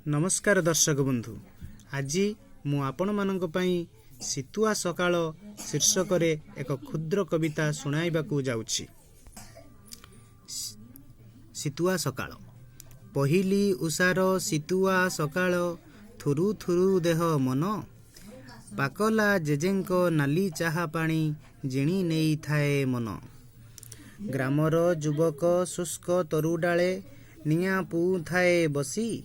ନମସ୍କାର ଦର୍ଶକ ବନ୍ଧୁ, ଆଜି ମୁଁ ଆପଣମାନଙ୍କ ପାଇଁ ଶୀତୁଆ ସକାଳ ଶୀର୍ଷକରେ ଏକ କ୍ଷୁଦ୍ର କବିତା ଶୁଣାଇବାକୁ ଯାଉଛି। ଶୀତୁଆ ସକାଳ। ପହିଲି ଉଷାର ଶୀତୁଆ ସକାଳ, ଥୁରୁ ଥୁରୁ ଦେହ ମନ। ପାକଲା ଜେଜେଙ୍କ ନାଲି ଚାହା ପାଣି ଜିଣି ନେଇଥାଏ ମନ। ଗ୍ରାମର ଯୁବକ ଶୁଷ୍କ ତରୁଡାଳେ ନିଆଁ ପୁଉଁଥାଏ ବସି।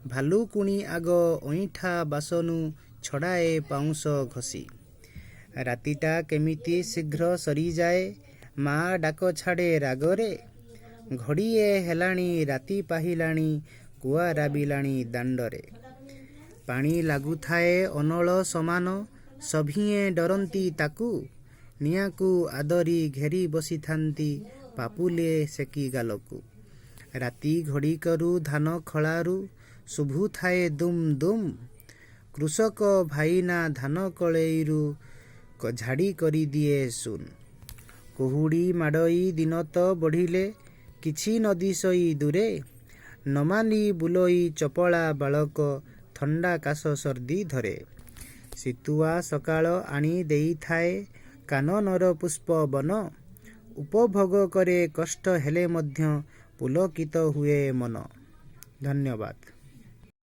ଭାଲୁକୁଣୀ ଆଗ ଅଇଁଠା ବାସନୁ ଛଡ଼ାଏ ପାଉଁଶ ଘଷି। ରାତିଟା କେମିତି ଶୀଘ୍ର ସରିଯାଏ, ମା ଡାକ ଛାଡ଼େ ରାଗରେ। ଘଡ଼ିଏ ହେଲାଣି ରାତି ପାହିଲାଣି, କୁଆ ରାବିଲାଣି ଦାଣ୍ଡରେ। ପାଣି ଲାଗୁଥାଏ ଅନଳ ସମାନ, ସଭିଏଁ ଡରନ୍ତି ତାକୁ। ନିଆଁକୁ ଆଦରି ଘେରି ବସିଥାନ୍ତି ପାପୁଲି ସେକି ଗାଲକୁ। ରାତି ଘଡ଼ିକରୁ ଧାନ ଖଳାରୁ ଶୁଭୁଥାଏ ଦୁମ୍ ଦୁମ୍। କୃଷକ ଭାଇନା ଧାନ କଳେଇରୁ ଝାଡ଼ି କରିଦିଏ ଶୂନ୍। କୁହୁଡ଼ି ମାଡ଼ଇ ଦିନ ତ ବଢ଼ିଲେ କିଛି ନ ଦିଶଇ ଦୂରେ। ନମାନି ବୁଲଇ ଚପଳା ବାଳକ, ଥଣ୍ଡା କାଶ ସର୍ଦ୍ଦି ଧରେ। ଶୀତୁଆ ସକାଳ ଆଣି ଦେଇଥାଏ କାନନର ପୁଷ୍ପବନ। ଉପଭୋଗ କରେ କଷ୍ଟ ହେଲେ ମଧ୍ୟ ପୁଲକିତ ହୁଏ ମନ। ଧନ୍ୟବାଦ।